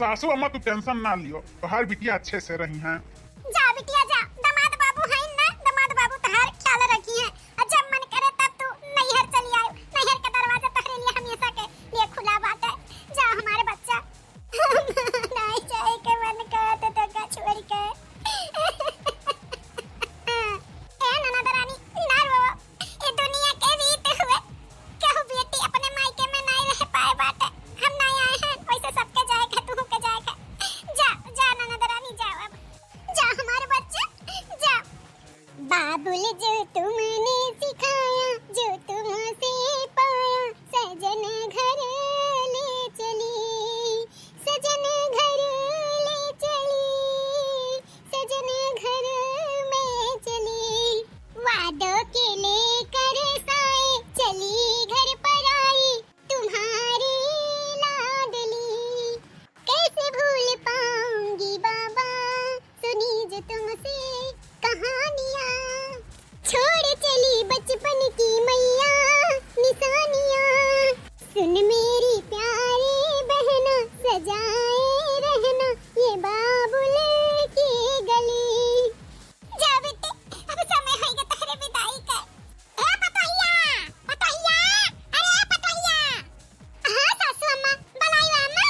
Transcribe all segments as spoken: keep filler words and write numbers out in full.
सासू अम्मा, तू tension ना लियो, तोहार बिटिया अच्छे से रही हैं। जा बिटिया जा, दामाद बाबू हैं ना, दामाद बाबू तोहार ख्याल रखी हैं। और जब मन करे तब तू नैहर चली आयो, नैहर का दरवाजा तोहरे लिए हमेशा के लिए खुला बाटे। जा हमारे बच्चा, नहीं जाए के मन करत तोका छोड़ के। ए ननद रानी, ना रो, ए दुनिया के रीत हुए, केहू बेटी अपने मायके में नहीं रह पाए बाटे। हम नहीं आए हैं, वैसे सबके जाए के, तू के जाए के। जा, जा ननद रानी, जा अब। जा हमारे बच्चे, जा। बाबुल जो तुमने सिखाया, जो तुमसे पाया, सजन घर ले चली, सजन घर ले चली, सजन घर में चली। वादों के लेकर साए, चली घर पर आई, तुम्हारी लाडली। कैसे भूल पाऊंगी बाबा, सुनी जो तुमसे कहानियाँ। छोड़ चली बचपन की मैया निशानियाँ। सुन मेरी प्यारी बहना, सजाए रहना ये बाबुल की गली। जा बेटी, अब समय होइगा तोहरे विदाई का। ए पतोहिया, पतोहिया, अरे ए पतोहिया। हाँ सासू अम्मा, बुलाइवा अम्मा।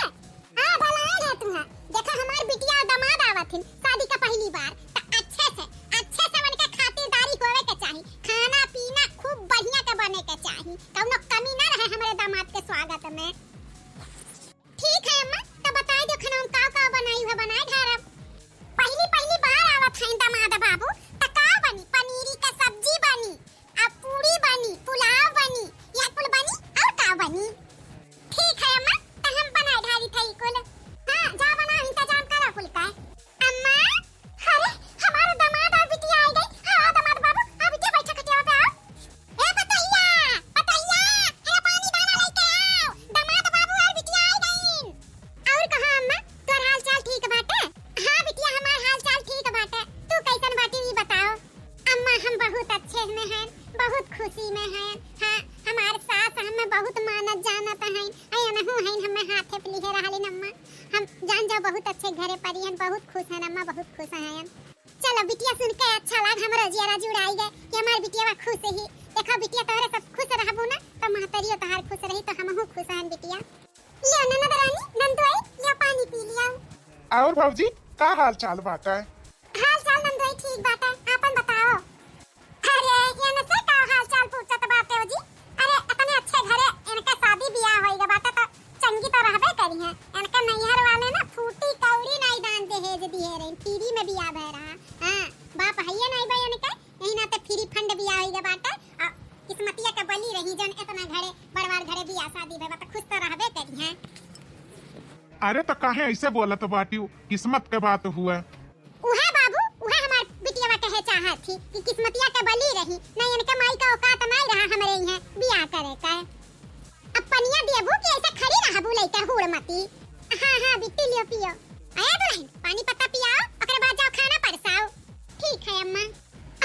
हाँ, बुलाए रहे तुहा। देखा हमार बिटिया और दामाद आवत हिन शादी का पहली बार, त अच्छे से, अच्छे से उनके खातिरदारी होवे के चाही। खाना पीना खूब बढ़िया के बने के चाही, कौनो कमी ना रहे हमरे दामाद के स्वागत में। ठीक है अम्मा, त बताई दो खाना में का का बनाई हो, बनाए ढारब। पहली पहली बार आवत हैं दामाद बाबू, त का बनी? पनीरी का सब्जी बनी, आ पूरी बनी, पुलाव बनी, या कुल बनी और का बनी? ठीक है अम्मा, त हम बनाए ढारी थई कुल। हाँ, जा बनाओ, इंतजाम करो कुल का। अम्मा, अरे, हमार दामाद और बिटिया आई गई। हाँ, दामाद बाबू, आ बिटिया बैठा खटिया पे आओ। ए पतोहिया, पतोहिया, अरे पानी दाना लेके आओ। दामाद बाबू और बिटिया आई गईन। और कहा अम्मा, तोर हाल चाल ठीक बाटे? हाँ बिटिया, हमार हाल चाल ठीक बाटे। तू कैसन बाटी ई बताओ। अम्मा, हम बहुत अच्छे में हैं, बहुत खुशी में हैं। हाँ, हमार सास हमें बहुत मानत जानत हैं। अयनहु हैं, हमें हाथे पे लिहे रहलिन अम्मा। हम जान जाओ बहुत अच्छे घरे परी हैं, बहुत खुश हैं अम्मा, बहुत खुश हैं। चलो बिटिया, सुन के अच्छा लाग, हमरो जियरा जुड़ाई गए कि हमार बिटिया खुश ही। देखो बिटिया, तोहरे सब खुश रहबू ना तो महतरियो तोहार खुश रही, तो हमहू खुश हन बिटिया। लियो ननद रानी, नंदोई, लियो पानी पी लियो। और भौजी, का हाल चाल बाटे? हाल चाल नंदोई ठीक बाटे, आपन बताओ। अरे, इनसे का हाल चाल पूछत बाटे हो जी? अरे, इतने अच्छे घरे इनका शादी बियाह होइगा बाटे तो चंगी तो रहबे करी हैं। इनका नैहर वाले ना फूटी कौड़ी नाई दान दहेज दिहे रही, free में बियाह भय रहा। हाँ, बाप हइये नाई बा इनके, यही नाते free fund बियाह होइगा बाटे। आ किस्मतिया के बली रही जौन इतना घरे, बड़वार घरे बियाह शादी भय बा तो खुश तो रहबे करी हैं। अरे तो काहे ऐसे बोलत बाटियो, किस्मत के बात हुआ। उहे बाबू, उहे हमार बिटियावा कहे चाहत थी कि किस्मतिया के बली रही, नहीं इनके माई का औकात नहीं रहा हमरे इहे बियाह करे का। अब पनिया देबू कि ऐसे खड़ी रहबू लइके हुड़मती? हाँ, हाँ, बिट्टी लियो पियो। आया दुल्हन, पानी पत्ता पियाओ, ओकरे बाद जाओ खाना परसाओ। ठीक है अम्मा।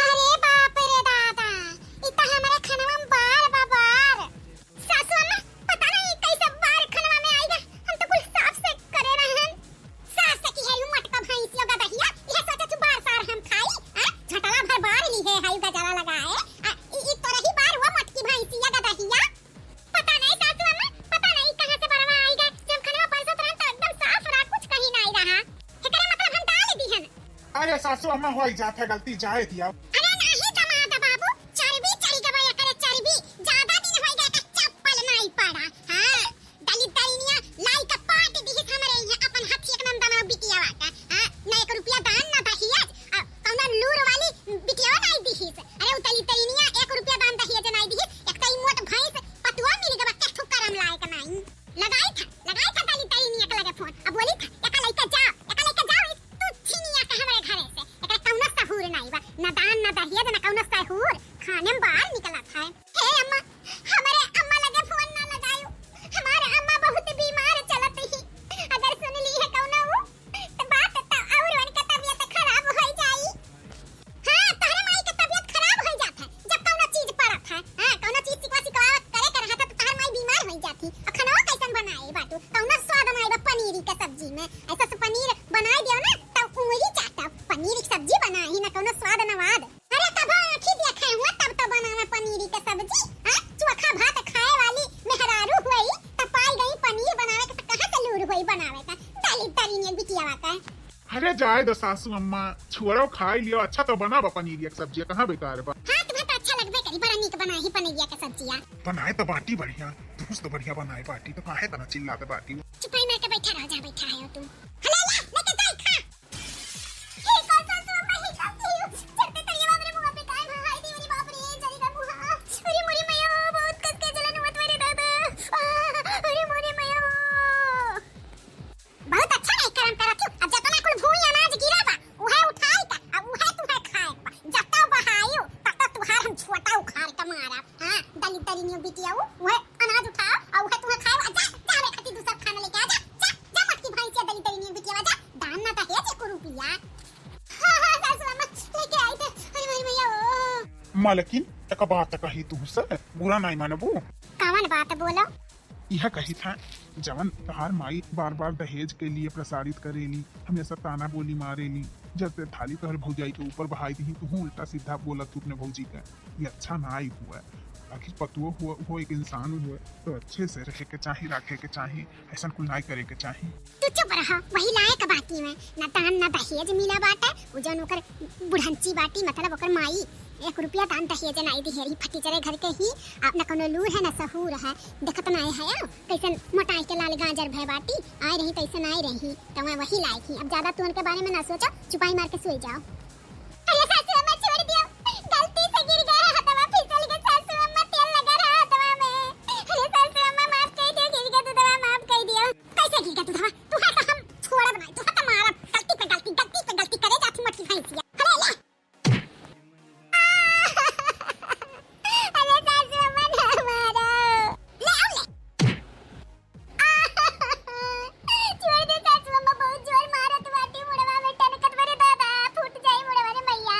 अरे बाप रे दादा, इ त हमरे खनवा में बार बा बार। सासू अम्मा, पता नहीं कैसे बार खनवा में आइगा, हम तो कुल साफ से करे रहन। सास से की है यू मटका भैंसिया गदहिया, यह सोचे तू बार सार हम खाई, हैं? झटला भर बार ली है, हाई गजला लगाए, आ, ई, ई तो रही बार वो मटकी भैंसिया गदहिया। पता नहीं सासू अम्मा, पता नहीं कहाँ से बरवा आइगा, जब खनवा परसत रहन तो एकदम साफ रहा, कुछ कहीं नहीं रहा। एकरे मतलब हम डाल दिहन। अरे सासू अम्मा, होई जात है गलती, जाए दिया। अरे नाही दामाद बाबू, चर्बी चढ़ी गवा एकरे चर्बी, ज्यादा दिन होइगा एकर चप्पल नहीं पड़ा। हाँ, दलित दरिनिया लाई के पाट दिहिस हमरे इहाँ अपन हथिया के नंदनवा बिटियावा का। हाँ, ना एक रुपया दान ना दहेज, आ कौनो लूर वाली बिटियावा नहीं दिहिस। अरे उ दलित दरिनिया एक रुपया दान दहेज नहीं दिहिस, एक तो ई मोट भैंस पतुआ मिल गवा, केथू करम लायक नहीं। लगाई था, लगाई था दलित दरिनिया के लगे फोन, अब बोली था, एका लइके जाओ, एका लइके जाओ, ई तू छिनिया के हमरे घरे से, एकरा कौनो सहूर नहीं बा, ना दान ना दहेज ना कौनो सहूर, खाने में बाहर निकलत है। हे अम्मा, हमरे अम्मा लगे फोन ना लगायो। हमारे अम्मा बहुत बीमार चलत ही। अगर सुन ली है कौनो उ, त बात त और उनका तबीयत खराब हो जाई। हाँ, तोहरे माई के तबीयत खराब हो जात है, जब कौनो चीज पड़त है। हाँ, कौनो चीज सिकवा सिकवा करे के रहत है, तो तोहर माई बीमार हो जाती। और खनवा कैसन बनाए बाटू? कौनो स्वाद ना आइबा, पनीरी के सब्जी में ऐसा से पनीर बनाई दियो ना, तब उंगली चाटब। पनीर की सब्जी बनाई ना, कौनो स्वाद न वाद। अरे, कबो आँखी देखे हुआ, तब तो बनावे पनीरी के सब्जी। हाँ, चोखा भात खाए वाली मेहरारू हुई, तब पाई गई पनीर बनावे के, तो कहाँ से लूर हुई बनावे का? दलित दरिनिया बिटियावा का। अरे, जाए दो सासू अम्मा, छोड़ो, खाई लियो। अच्छा तो बना बा पनीरिया के सब्जिया, कहाँ बेकार बा? हाँ, तुम्हें तो अच्छा लगबे करी, बड़ा नीक बनाई पनीरिया के सब्जिया। बनाए तो बाटी बढ़िया, तुहस तो बढ़िया बनाए बाटी, तो काहे तना चिल्लाते बाटी? चुपाई मार के बैठा रहो, जहाँ बैठा है तू। हला, ला, लेके जाई, खा। हे कौन सा सुअर में ही जाती हूँ? चढ़ते तरिया बाप रे, मुँह पे काय भाई, देवरी बाप रे, जरी का मुँह। अरे मोरी मैया, बहुत कस के जलन हुआ तुम्हारे दादा। आ, अरे मोरी मैया। बहुत अच्छा नहीं करम करत हूँ। अब जतना कुल भूमि अनाज गिरा बा, उहे उठाई का, अब उहे तुम्हें खाए बा। जता बहायु, तता तुहार हम छोटा उखाड़ के मारा। हाँ, दलित दरिनियो बिटियाऊ, उहे अनाज उठाओ, और उहे तुम्हें खाए बा। जा, जा, हमरे खातिर दूसर खाना लेके आ, जा, जा, जा, मटकी भैंसिया दलित दरिनियो बिटियावा, जा, दान ना दहेज एको रुपया। हाँ, हाँ, सासू अम्मा, लेके आई थे। अरे, अरे, भैया, ओ। मालकिन, एक बात कही तुहसे, बुरा नहीं मानबू? कवन बात बोलो? यह कही था, जवन तोहार माई बार-बार दहेज के लिए प्रसारित करेली, हमेशा ताना बोली मारेली, जब से थाली तोहर भौजाई के ऊपर बहाई दी, तू उल्टा सीधा बोलत तू अपने भौजी के, ये अच्छा ना आई हुआ। आखिर पतुओ हुआ, वो एक इंसान हुआ, तो अच्छे से रहे के चाही, रखे के चाही, ऐसा कुल ना करे के चाही। तू चुप रहा, वही लायक बाटी में, ना दान ना दहेज मिला बाटे, उ जौन ओकर बुढ़ंची बाटी, मतलब ओकर माई, एक रुपया दान दहेज नाई दिहे रही, फटीचरे घर के ही, आ, न कोनो लूर है, न सहूर है, देखत नाई है, आ, कैसन मोटाई के लाल गाजर भय बाटी, आए रही तैसन आए रही, तो मैं वही लायक ही। अब ज्यादा तू उनके बारे में ना सोचा, चुपाई मार के सोई जाओ। अरे सासू अम्मा, छोड़ दियो, गलती से गिर गए हाथवा, फिसल के सासू अम्मा, तेल लगा रहा हाथवा में। अरे सासू अम्मा, माफ कर दियो, गिर गया दूधवा, माफ कर दियो। कैसे गिर गया दूधवा? तुहार तो हम छोड़ब नहीं, तुहार तो मारब। गलती पे गलती, गलती पे गलती करे जाती मोटी भैंसिया। अरे ले। अरे सासू अम्मा, ना मारो। ले आओ ले। छोड़ दे सासू अम्मा, बहुत जोर मारत बाटी मुड़वा में, टनकत बरे दादा, फूट जाई मुड़वा रे मैया।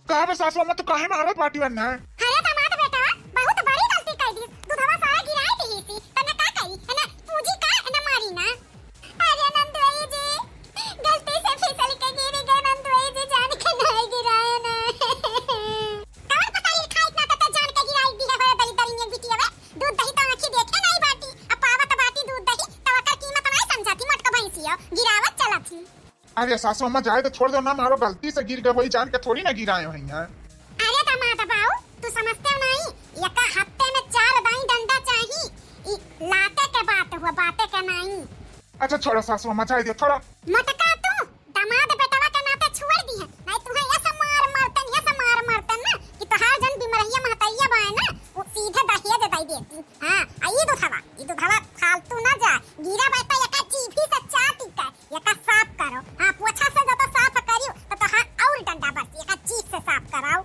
का बे सासू अम्मा, तू काहे मारत बाटी वन्ना? अरे दामाद बेटा, बहुत बड़ी गलती कर दी, दूधवा सारा गिराए दी थी, तन्ने का करी, है ना, पूजी का, है ना, मारी ना। अरे नंदोई जी, गलती से फिसल के गिर गए नंदोई जी, जान के नहीं गिराए ना। कवन पता ये खाई ना तो जान के गिराई दी है, हो दलित दरिनिया बिटिया बे। दूध दही तो आँखी देखे नहीं बाटी, अब पावत बाटी दूध दही, तो ओकर कीमत नहीं समझती, मोटका भैंसियो, गिरावत चलत ही। अरे सासू अम्मा, जाए तो छोड़ दो ना, मारो गलती से गिर गए, वही जान के थोड़ी ना गिराए हुई हैं। अरे दामाद बाऊ, तू समझते हो नहीं, एका हफ्ते में चार दाई डंडा चाही, ई लाते के बात हुआ, बाते के नहीं। अच्छा छोड़ो सासू अम्मा, जाए दो, छोड़ो। मोटका तू, दामाद बेटवा के नाते छोड़ दी है, नहीं तुम्हें ऐसा मार मारतन, ऐसा मार मारतन ना कि तोहार जन बिमरहिया महतैया बाय ना, वो सीधे दहेज दे देती। हाँ, आ ई दूधवा, ई दूधवा फालतू ना जाए, गिरा बैठा एका जीभी से चाटी के, एका साफ करो। हाँ, पोछा से जब साफ करियो, तो तोहार और डंडा बरसी, एका जीभ से साफ कराओ।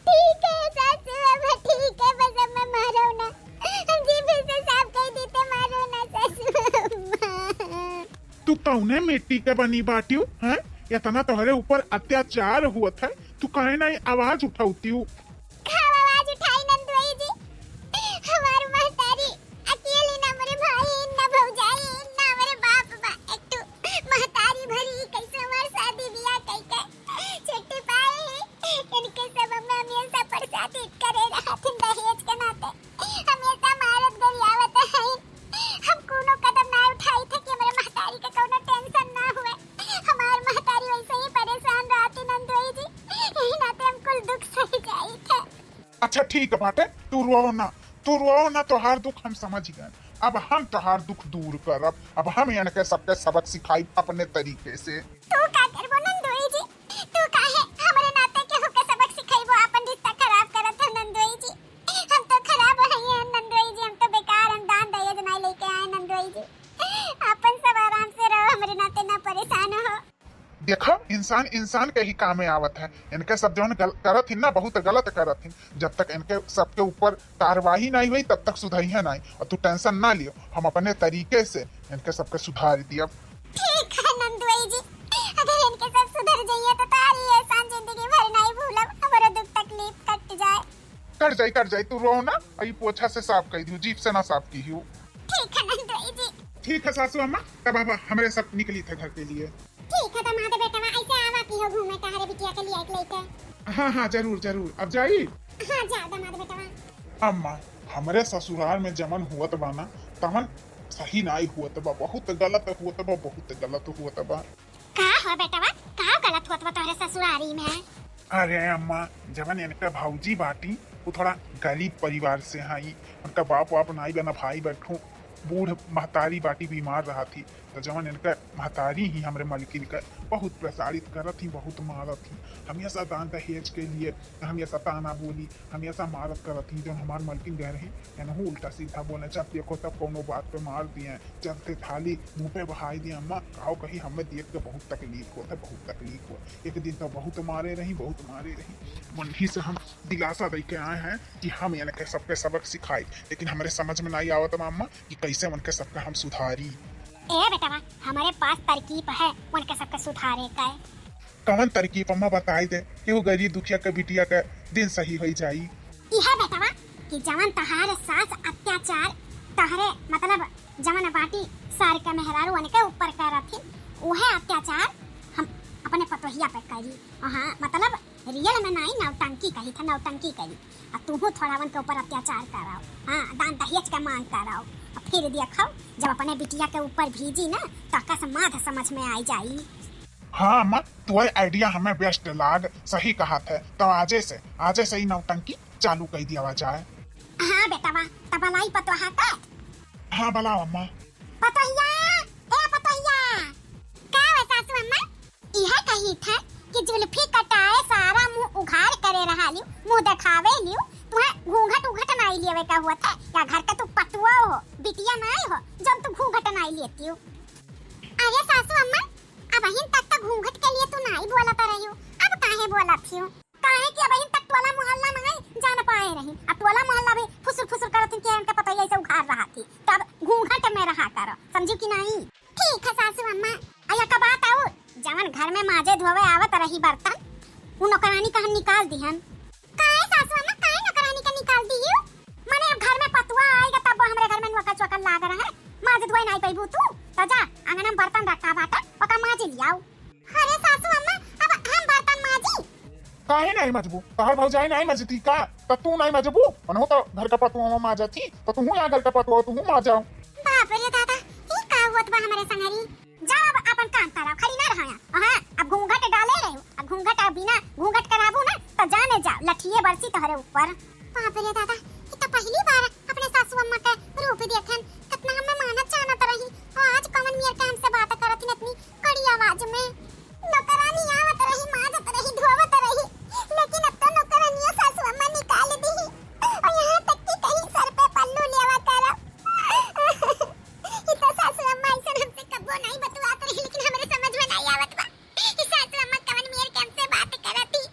ठीक है सासू अम्मा, ठीक है, बस अब मैं मारो ना, हम जीभी से साफ कर देते, मारो ना सासू अम्मा। तू कौने मिट्टी के बनी बाटियो, हैं? इतना तोहरे ऊपर अत्याचार हुआ था, तू काहे नहीं आवाज उठाउतियो? का आवाज उठाई नंदोई जी? हमार महतारी अकेली, ना मेरे भाई, ना भौजाई, ना मेरे बाप बा। एक ठो महतारी भरी, कैसे हमार शादी बियाह कई के छुट्टी पाए ही। इनके सब हमें हमेशा परेशान करे रहत हैं दहेज के नाते। हमेशा मारत गरियावत हैं। हम कोनो कदम ना उठाई थे कि हमारे महतारी के कोनो tension ना हुए। हमार महतारी वैसे ही परेशान रहती नंदोई जी, यही नाते हम कुल दुख सही जाई थे। अच्छा ठीक बाटे, तू रोओ ना, तू रोओ ना, तोहार दुख हम समझ गए। अब हम तोहार दुख दूर करब, अब हम इनके सबके सबक सिखाई अपने तरीके से। तू का करबो नंदोई जी? तू काहे हमरे नाते केहू के सबक सिखाइबो? आपन रिश्ता खराब करत हो नंदोई जी। हम तो खराब हई हैं नंदोई जी, हम तो बेकार, हम दान दहेज नहीं लेके आए नंदोई जी। आपन सब आराम से रहो, हमरे नाते ना परेशान हो। देखा, इंसान इंसान के ही कामे आवत है। इनके सब जौन गल-, करत हिन ना, बहुत गलत करत हिन। जब तक इनके सबके ऊपर कार्रवाई नहीं हुई, तब तक सुधरिहे नहीं। और तू tension ना लियो, हम अपने तरीके से इनके सबके सुधार दियब। ठीक है नंदुई जी, अगर इनके सब सुधर जाइए तो तारी एहसान जिंदगी भर नहीं भूलब, हमारा दुख तकलीफ कट जाए। कट जाई, कट जाई, तू रो ना, ई पोछा से साफ कर दियो, जीप से ना साफ की हो। ठीक है नंदोई जी। ठीक है सासू अम्मा, तब अब हमरे सब निकली थे घर के लिए। ठीक है दामाद बेटवा, ऐसे आवा की हो घूमे तहरे बिटिया के लिए एक लेके। हाँ हाँ, जरूर जरूर। अब जाई? हाँ जा दामाद बेटवा। अम्मा, हमरे ससुराल में जवन हुअत बा ना, तवन सही नाई हुअत बा, बहुत गलत हुअत बा, बहुत गलत हुअत बा। का हो बेटवा, का गलत होत बा तोहरे ससुरारी में? अरे अम्मा, जवन इनका भौजी बाटी, वो थोड़ा गरीब परिवार से हई। उनका बाप वाप नाई बा, ना भाई बहन, बूढ़ महतारी बाटी, बीमार रहत ही। तो जवन इनका महतारी ही हमरे मलकिन का बहुत प्रताड़ित करत ही, बहुत मारत ही। हमेशा दान दहेज के लिए हमेशा ताना बोली, हमेशा मारत करत ही। जवन हमार मलकिन गए रही, एनहू उल्टा सीधा बोले, जब देखो तब कौनो बात पे मार दिए, जब थे थाली मुंह पे बहाई दिए। अम्मा, काहो कही, हमें देख के बहुत तकलीफ होत है, बहुत तकलीफ होत। एक दिन तो बहुत मारे रही, बहुत मारे रही। वही से हम दिलासा दे के आए हैं कि हम इनके सबके सबक सिखाई, लेकिन हमरे समझ में नाई आवत बा अम्मा कि कैसे उनके सबके हम सुधारी। ए बेटवा, हमरे पास तरकीब है उनके सबके सुधारे का। कवन तरकीब अम्मा, बताई दे कि वो गरीब दुखिया के बिटिया के दिन सही होई जाई। इहे बेटवा कि जवन तहार सास अत्याचार तहरे, मतलब, जवन बाटी सार के मेहरारू उनके ऊपर करत ही, उहे अत्याचार हम अपने पतोहिया पे करी। हाँ, मतलब, रियल में नाई, नौटंकी कही था, नौटंकी करी। आ तूहू थोड़ा उनके ऊपर अत्याचार कराओ, हाँ, दान दहेज के मांग कराओ। आ फिर देखो, जब अपने बिटिया के ऊपर भीजी ना, तो आकाश माध समझ में आई जाई। हाँ अम्मा, तुम्हारे आइडिया हमें बेस्ट लाग, सही कहा थे। तो आजे से, आजे से ही नौटंकी चालू कर दिया जाए। हाँ बेटवा, तब लाई पतोहा का। हाँ, बुलाओ अम्मा। पतोहिया, ए पतोहिया। का हुआ सासू अम्मा? इहे कही थे कि जुल्फी कटाए सारा मुंह उघार करे रहा लियो, मुंह देखावे लियो, तुम्हें घूंघट उघट नाई लेवे का हुआ था, या घर का तू पतुआ हो, बिटिया नाई हो, जब तू घूंघट नाई लेती हो। अरे सासू अम्मा, अबहिन तक तो घूंघट के लिए तू नाई बोलत रही हो, अब काहे बोलत हो? काहे कि अबहिन तक टोला मोहल्ला में जान पाए रही, अब टोला मोहल्ला भी फुसुर फुसुर करत कि इनका पता ही ऐसे उघार रहा थी, तब घूंघट में रहा करो, समझी कि नहीं? ठीक है सासू अम्मा। अया का बात आऊ, जवन घर में माजे धोवे आवत रही बर्तन, उ नौकरानी का हम निकाल दिहन। काहे सासू अम्मा, काहे नौकरानी का निकाल दियो? माने अब घर में पतुआ आएगा तब वो हमरे घर में नौकर चौकर लाग रहे, माजे धोए नहीं पैबू तू, तो जा अंगना में बर्तन रखा बाटे, ओका माजे लियाऊ। अरे सासू अम्मा, अब हम बर्तन माजी? काहे नहीं मजबू? तोहर भौजाई नहीं मजती का? त तू नहीं मजबू? उनहु तो घर का पतुआ माजत ही, त तू यहाँ घर का पतुआ तू माजाओ। बाप रे दादा, ई का हुअत बा हमरे संगरी? जाओ अब अपन काम करो, खड़ी ना रहो यहाँ। हाँ, अब घूंघट डाले रहो, अब घूंघट, अब बिना घूंघट कराबू ना, तो जाने जाओ, लठिए बरसी तोहरे ऊपर। बाप रे दादा, ई तो पहली बार अपने सासू अम्मा के रूप देखन, कितना हमें मानत जानत रही, आज कवन मेर के हमसे बात करत ही इतनी कड़ी आवाज में। नौकरानी आवत रही, माजत रही, धोवत रही, लेकिन अब तो नौकरानिया सासू अम्मा निकाल दी। और यहाँ तक कि कहीं सर पे पल्लू लेवा करब। ई तो सासू अम्मा ऐसन हमसे कब्बो नहीं बतुआत रही, लेकिन हमरे समझ में नहीं आवत बा कि सासू अम्मा कवन मेर के हमसे बात करत ही।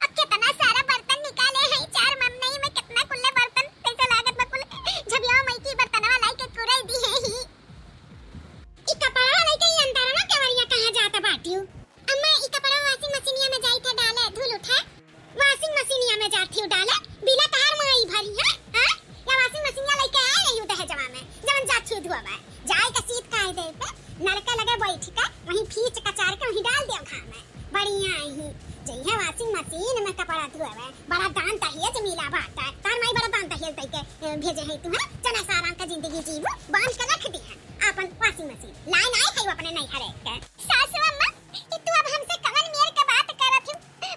अब कितना सारा बर्तन निकाले हैं, चार महीने में कितना कुल्ले बर्तन, कैसे लागत बा कुल झबिया मई की बर्तनवा लाई के कुरई दी है ही। ई कपड़ा लेके ई अंदर ना केवरिया कहाँ जात बाटियो? अम्मा, ई कपड़ा washing मशीनिया में जाई थे डाले, धुल उठे। Washing मशीनिया में जाती हूँ डाले, बिना तार माई भरी है, हाँ? या washing मशीनिया लेके आए रही हूँ दहेजवा में, जवन जाती हूँ धुआवे। जाए के सीत काहे दे पे, नलके लगे बैठ के, वहीं फीच कचार के वहीं डाल दे घाम में। बढ़िया ही, जइहे washing मशीन में कपड़ा धुआवे, बड़ा दान दहेज मिला बाटे। तार माई बड़ा दान दहेज दे के, ए, भेजे है तुम्हें, जना सारान का जिंदगी जीवो, बांध के रख दी है। आपन washing मशीन लाइन आए है अपने नैहरे के। सासू अम्मा, ई तू अब हमसे कवन मेर के बात करत हू?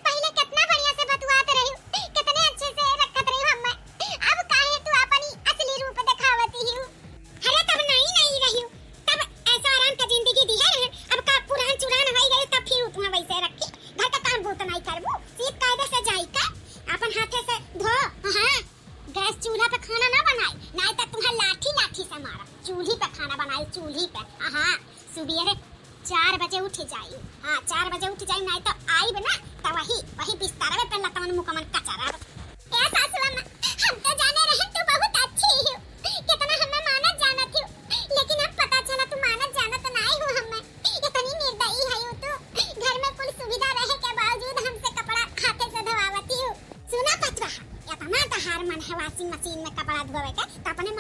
पहिले कितना बढ़िया से बतुआत रही, कितने अच्छे से रखत रही हमें। अब काहे तू अपनी असली रूप दिखावत ही? अरे तब नहीं, नहीं रही, तब ऐसा आराम का जिंदगी दिया रहे। अब का पुरान चुरान हो गई, तब फिर तुम्हें वैसे रखी। घर का काम बहुत नहीं करबू, सीत कायदे से जाई का, अपन हाथे से धो। हाँ, गैस चूल्हा पे खाना ना बनाई, नहीं तो तुम्हें लाठी लाठी से मारा। चूल्ही पे खाना बनाई, चूल्ही पे। हाँ, सुबेरे चार बजे उठ जाई। हाँ, चार बजे उठ जाई, नहीं तो आईब ना, तो वही, वही बिस्तरवे पे लतवन मुकमन कचरब। ए सासू अम्मा, हम तो जाने रहे तू बहुत अच्छी हो, कितना हमें मानत जानत हो, लेकिन अब पता चला तू मानत जानत नहीं हो हमें। इतनी निर्दयी है तू, घर में कुल सुविधा रहे के बावजूद हमसे कपड़ा हाथे से धोवावती हो। सुना पतवा, इतना तहार मन है washing machine में कपड़ा धोवे के, तो अपने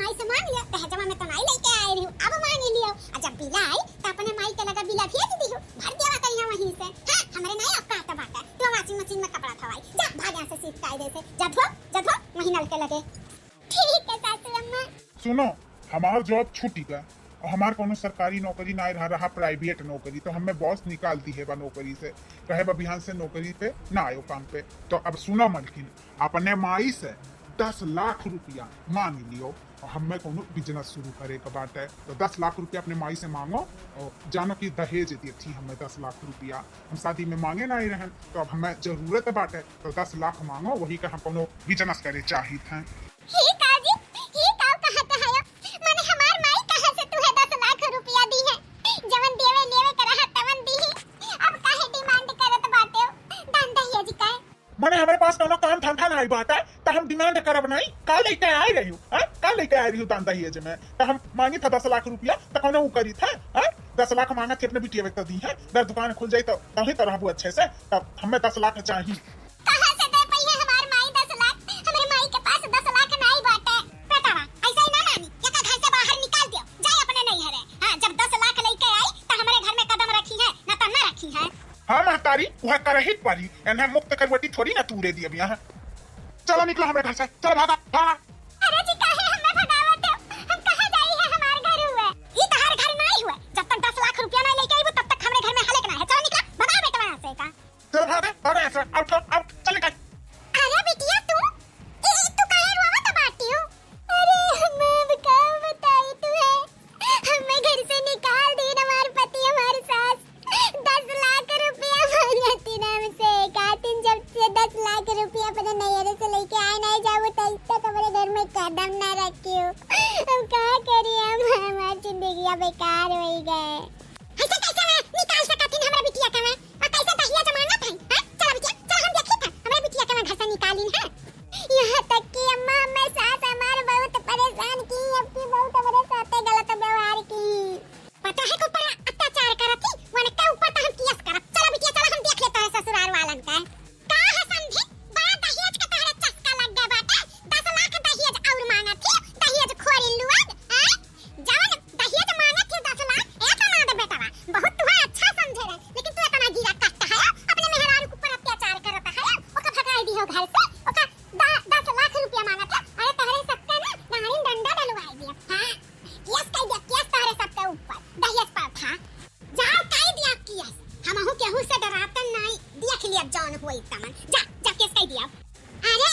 हमार जॉब छूटी बा और हमार कौनो सरकारी नौकरी ना रहा, रहा प्राइवेट नौकरी, तो हमें बॉस निकाल दिहे बा नौकरी से, कहे बा बिहान से नौकरी पे ना आयो काम पे। तो अब सुनो मलकिन, अपने माई से दस लाख रुपया मांग लियो और हमें कौनो बिजनेस शुरू करे के बाटे, तो दस लाख रुपया अपने माई से मांगो और जानो कि दहेज देती हमें दस लाख रुपया, हम शादी में मांगे ना ही रहन, तो अब हमें जरूरत बाटे, तो दस लाख मांगो, वही का हम कौनो बिजनेस करे चाहित हैं। ही का जी, ही का कहत है? माने हमार माई कहाँ से तुहे दस लाख रुपया दी है? जवन देवे लेवे के रहा तवन दी ही। अब काहे डिमांड करत बाटे हो? दान दहेज का? माने हमरे पास कौनो काम धंधा नाई बाटे, त हम डिमांड करब नाई। का लेके आए रही हूँ, हाँ? का लेके आए रही हूँ दान दहेज में? त हम मांगी था दस लाख रुपया, त कौनो उ करी था, हाँ? दस लाख मांगा थे अपने बिटिया बेटा दी है, अगर दुकान खुल जाई तो तभी तो रहबू अच्छे से, तब हमें दस लाख चाहिए। कहाँ से दे पइहे हमार माई दस लाख? हमरे माई के पास दस लाख नाई बाटे। बेटवा, ऐसा ही ना मानी, एका घर से बाहर निकाल दियो, जाए अपने नैहरे। हाँ, जब दस लाख लेके आई, त हमरे घर में कदम रखी है, ना त ना रखी है। हाँ महतारी, वह करही परी, एन्हें मुक्त करवटी थोड़ी ना तूरे दिए बिया है। चलो निकलो हमरे घर से, चलो भागा, भागा। अरे जी, काहे हमें भगावत हो? हम कहाँ जाई है, हमार घर हुए। ई तहार घर नाई हुए, जब तक दस लाख रुपया ना लेके आईबू, तब तक हमरे घर में हलक ना है। चलो निकला, भगाओ बेटवा यहाँ से का। चल भाग, भाग यहाँ से, आउट, आउट, चल निकल। अरे बिटिया तू, ए, तू काहे रोवत बाटी हो? अरे हम अब का बताई तू है, हमें घर से निकाल दी हमार पति, हमार सास। दस लाख रुपया मांगती ना हमसे, कातिन जब से दस लाख रुपया अपने नैहरे से लेके आए नहीं जाबू, तब तक हमारे घर में कदम ना रखी हो। अब का करी हम, हमार जिंदगिया बेकार हो गए। ऐसे कैसे मैं निकाल सकत हन हमरा बिटिया के मैं? और कैसे दहेज मांगत हन? हैं? चला बिटिया, चला हम देखी था, हमरा बिटिया के मैं घर से निकालिन है। यहाँ तक कि अम्मा, हमें सास हमार बहुत परेशान की, अब की बहुत हमरे साथे गलत व्यवहार की। पता है को पर अत्याचार करत ही, वनके ऊपर तो हम केस करब। चला बिटिया, चला हम देख लेता है ससुराल वालन का। का है समधी? बड़ा दहेज के तोहरे चस्का लग गए बाटे। दस लाख दहेज और मांगत ही, दहेज खोरी लुआद, हैं? जवन दहेज मांगत ही दस लाख, ए दामाद बेटवा, बहुत तुहे अच्छा समझे रहे, लेकिन तू इतना गिरा कट्टा है, अपने मेहरारू के ऊपर अत्याचार करत है, ओका भगाई दियो घर से, ओका द-, दस लाख रुपया मांगत है। अरे तोहरे सबके ना गाड़ी डंडा डलवाई दियो, हाँ, केस कई दियो, केस तोहरे सबके ऊपर, दहेज पर था। जाओ, कई दिया केस। हमहू केहू से डरातन नाई, देख लिया जौन होई तमन। जा, जा केस कई दिया। अरे,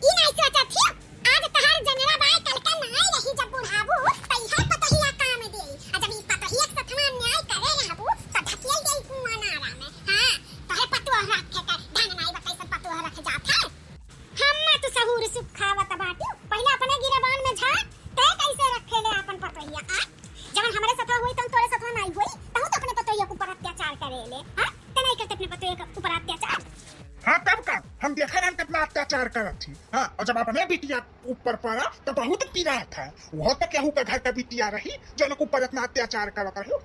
ई नाई सोचत हियो, आज तहार जंगला बाय कल के नाई रही, जब बुढ़ाबू, त इहे पतोहिया काम देई। आ जब ई पतोहिया के सथवा न्याय करे रहबू, त ढकेल देई कुआं नारा में। हाँ, तोहे पतोह रखे के ढंग नाई बा, कैसन पतोह रखे जात है। हम्मा तू सहूर सुखावत बाटू, पहिले अपने गिरेबान में झांक, तै कैसे रखे ले आपन पतोहिया, आ? जवन हमरे सथवा होई, तवन तोरे सथवा नाई होई, तहू तो अपने पतोहिया के ऊपर अत्याचार करे ले, हाँ? ते नाई करते अपने पतोहिया के ऊपर अत्याचार? हाँ, तब का? हम देखा रहन कितना अत्याचार करत थी, हाँ? और जब अपने बिटिया ऊपर पड़ा, तो बहुत पीरा था। वो तो केहू का घर का बिटिया रही, जो उनके ऊपर इतना अत्याचार करत रही।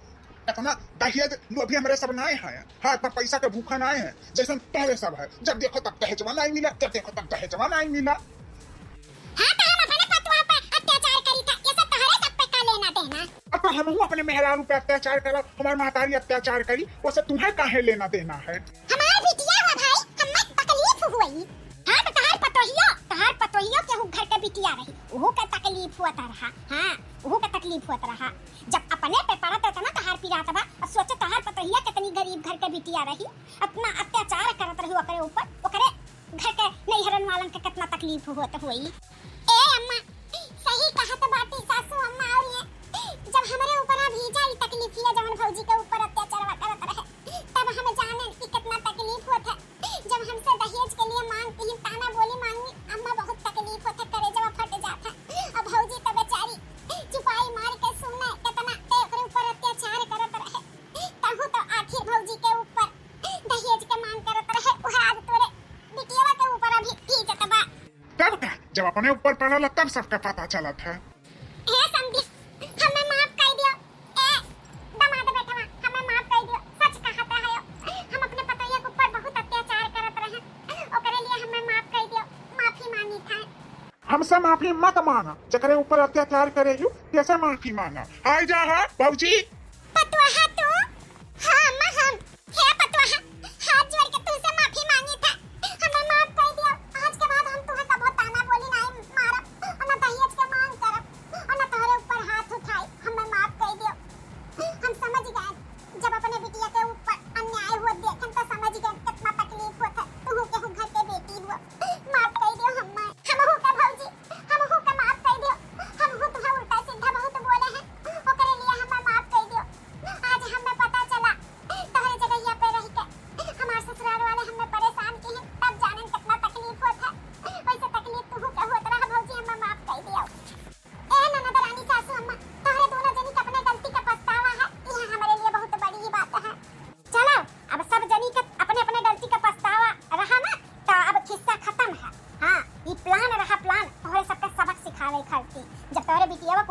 इतना दहेज लोभी हमरे सब नाय है। हाँ, इतना पैसा के भूखा नाय है, जैसन तोहरे सब है। जब देखो तब दहेजवा नाय मिला, जब देखो तब दहेजवा नाय मिला। हाँ, तो हम अपने पतोह पे अत्याचार करी था, ये सब तोहरे सब पे का लेना देना? अब तो हमहू अपने मेहरारू पे अत्याचार करब, हमार महतारी अत्याचार करी, ओसे तुम्हें काहे लेना देना है? हमार बिटिया हो भाई, हमें तकलीफ हुई। हाँ, तो तहार पतोहियो, तहार पतोहियो केहू घर के बिटिया रही, ओहू के तकलीफ होत रहा। हाँ, ओहू के तकलीफ होत रहा। जब अपने पे पड़त है ना तहार पिरात बा, अब सोचो तहार पतोहिया कितनी गरीब घर के बिटिया रही, इतना अत्याचार करत रही ओकरे ऊपर, ओकरे घर के नैहरन वालन के कितना तकलीफ होत होई। ए अम्मा, सही कहत बाटी सासू अम्मा, और ये जब हमरे ऊपर अभी जाई तकलीफ, ये जवन भौजी के ऊपर अत्याचारवा करत रहे, तब हम जाने कि कितना तकलीफ होत है। जब हमसे दहेज के लिए मांग की ताना बोली मांगी, अम्मा बहुत तकलीफ होत है, करेजवा फट जात है। अब भौजी तो बेचारी चुपाई मार के सुने, कितना ते ओकरे ऊपर अत्याचार करत रहे। तहु तो आखिर भौजी के ऊपर दहेज के मांग करत रहे, वह आज तोरे बिटियावा के ऊपर अभी की जतबा। तब का, जब अपने ऊपर पड़ल तब सबका पता चलत है। हे समधी, हमें माफ कर दियो। ए दामाद बेटवा, हमें माफ कर दियो। सच कहत है, हम अपने पतोहिया के ऊपर बहुत अत्याचार करत रहे, ओकरे लिए हमें माफ कर दियो, माफी मांगी था। हमसे माफी मत मांगा, जकरे ऊपर अत्याचार करे यू, तेसे माफी मांगा। आई जा है भौजी। पतोहा तू? हाँ अम्मा, हम। हे पतोहा, हाथ जोड़ के तुमसे माफी मांगी था, हमें माफ कर दियो। आज के बाद हम तुम्हें कबो ताना बोली नहीं मारब, और ना दहेज के मांग करब, और ना तुम्हारे ऊपर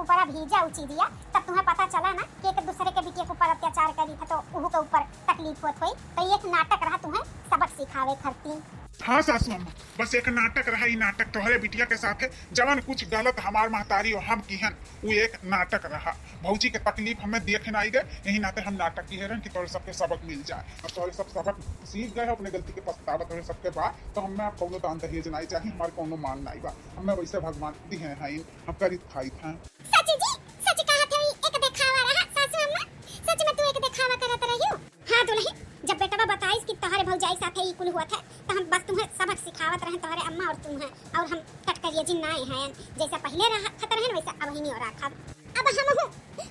ऊपर भीजा उ चीजिया, तब तुहें पता चला ना कि एक दूसरे के बिटिया के ऊपर अत्याचार करी था, तो उहू के ऊपर तकलीफ होत होई। तो ये एक नाटक रहा तुहें सबक सिखावे खातिर। हाँ सासू अम्मा, बस एक नाटक रहा, ई नाटक तोहरे बिटिया के साथे जवन कुछ गलत हमार महतारी और हम किहन, उ एक नाटक रहा। भौजी के तकलीफ हमें देखे ना आई गए, यही नाते हम नाटक किहे रहन कि तोहरे सबके सबक मिल जाए। अब तोहरे सब सबक सीख गए हो, अपने गलती के पछतावा तोहरे सबके बा, तो हमें अब कौनो दान दहेज नाई चाहिए, हमारे कौनो मान नाई बा, हमें वैसे भगवान दिहे हैं, हम करीत खाइत हैं। सच जी, सच कहत है, एक देखावा रहा सासू अम्मा, सच में तू एक देखावा करत रही हो। हाँ दुल्हन, जब बेटवा बताइस कि तोहरे भौजाई साथे ई कुल हुआ था, तो हम बस तुम्हें सबक सिखावत रहे, तोहरे अम्मा और तुम्हें, और हम कटकरिया जी नाए हैं, जैसे पहले रहा खतर हैं वैसे अब ही नहीं रखब। अब हम हूँ,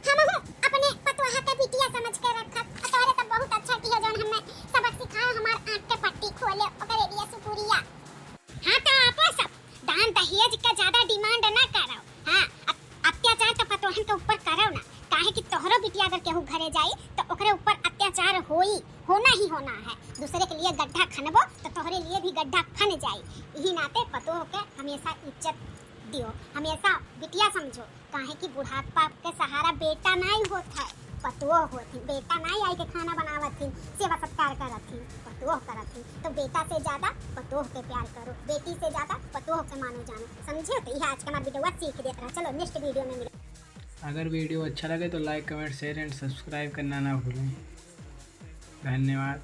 हम हूँ अपने पतोहा के बिटिया समझ के रखब, और तोहरे तो बहुत अच्छा किया जौन हमें सबक सिखाओ, हमार आँख के पट्टी खोले, ओकरे लिए शुक्रिया। हाँ तो आपो सब दान दहेज का ज्यादा डिमांड ना करो। हाँ, अत-, अत्याचार तो पतोहन के ऊपर करो ना, काहे कि तोहरो बिटिया अगर केहू घरे जाई तो ओकरे ऊपर अत्याचार होई, होना ही होना है। दूसरे के लिए गड्ढा खनबो तो तोहरे लिए भी गड्ढा खन जाई। यही नाते पतोह के हमेशा इज्जत दियो, हमेशा बिटिया समझो, काहे कि बुढ़ापा के सहारा बेटा नाई होत है, पतोह होत है। बेटा नाई आई के खाना बनावत थी, सेवा सत्कार करत थी, पतोह करत थी। तो बेटा से ज्यादा पतोह के प्यार करो, बेटी से ज्यादा पतोह के मानो जानो, समझे? तो यह आज का हमारा वीडियो सीख देत रहा। चलो नेक्स्ट वीडियो में मिले। अगर वीडियो अच्छा लगे तो like, comment, share and subscribe करना ना भूलें। धन्यवाद।